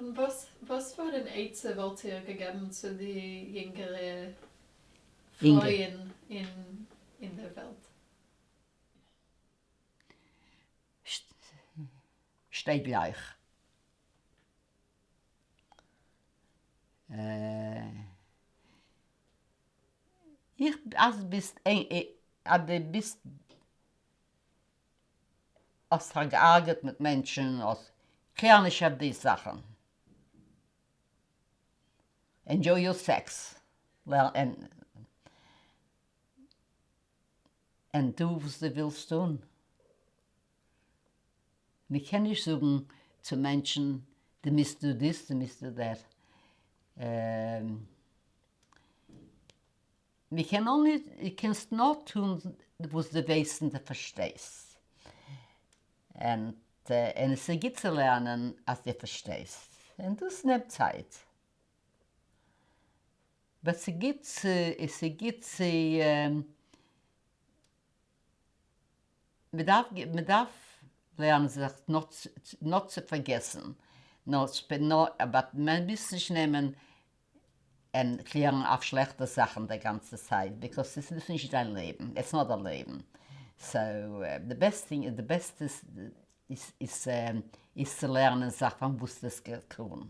און וואס וואס פאר אן עצה וואלט איר געגעבן צו די יונגערע פרויען אין אין דער וועלט? שטיי גלייך. איך אז ביסט אז דו ביסט האסט זיך גע'הרג'עט מיט מענטשן האסט קלער נישט אויף די זאכן. Enjoy your sex. און טו וואס דו ווילסט טון. מען קען נישט זאגן צו מענטשן דו מוזט do this דו מוזט do that. מען קען נאר נישט, דו קענסט נאר טון וואס דו ווייסט און דו פארשטייסט. און עס איז גוט צו לערנען אז דו פארשטייסט. און דאס נעמט צייט. But ס'גוט צו, ס'גוט צו, מ'דארף, מ'דארף לערנען זיך נאט צו פארגעסן, נאר, but מען מוז נישט נעמען און קלערן אויף שלעכטע זאכן די גאנצע צייט, because ס'איז נישט דיין לעבן, it's not א לעבן, so די best thing, די בעסטע איז איז צו לערנען זיך פון וואס דאס געטון,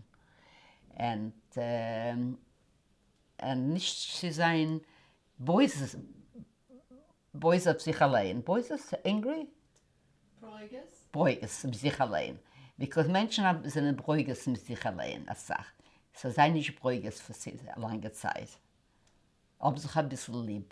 און נישט צו זיין בויז בויז אויף זיך אליין, בויז איז angry? ברוגז? ברוגז אויף זיך אליין, because מענטשן זענען ברוגז מיט זיך אליין אסאך, so זיי נישט ברוגז פאר א לאנגע צייט, האב זיך אביסל ליב.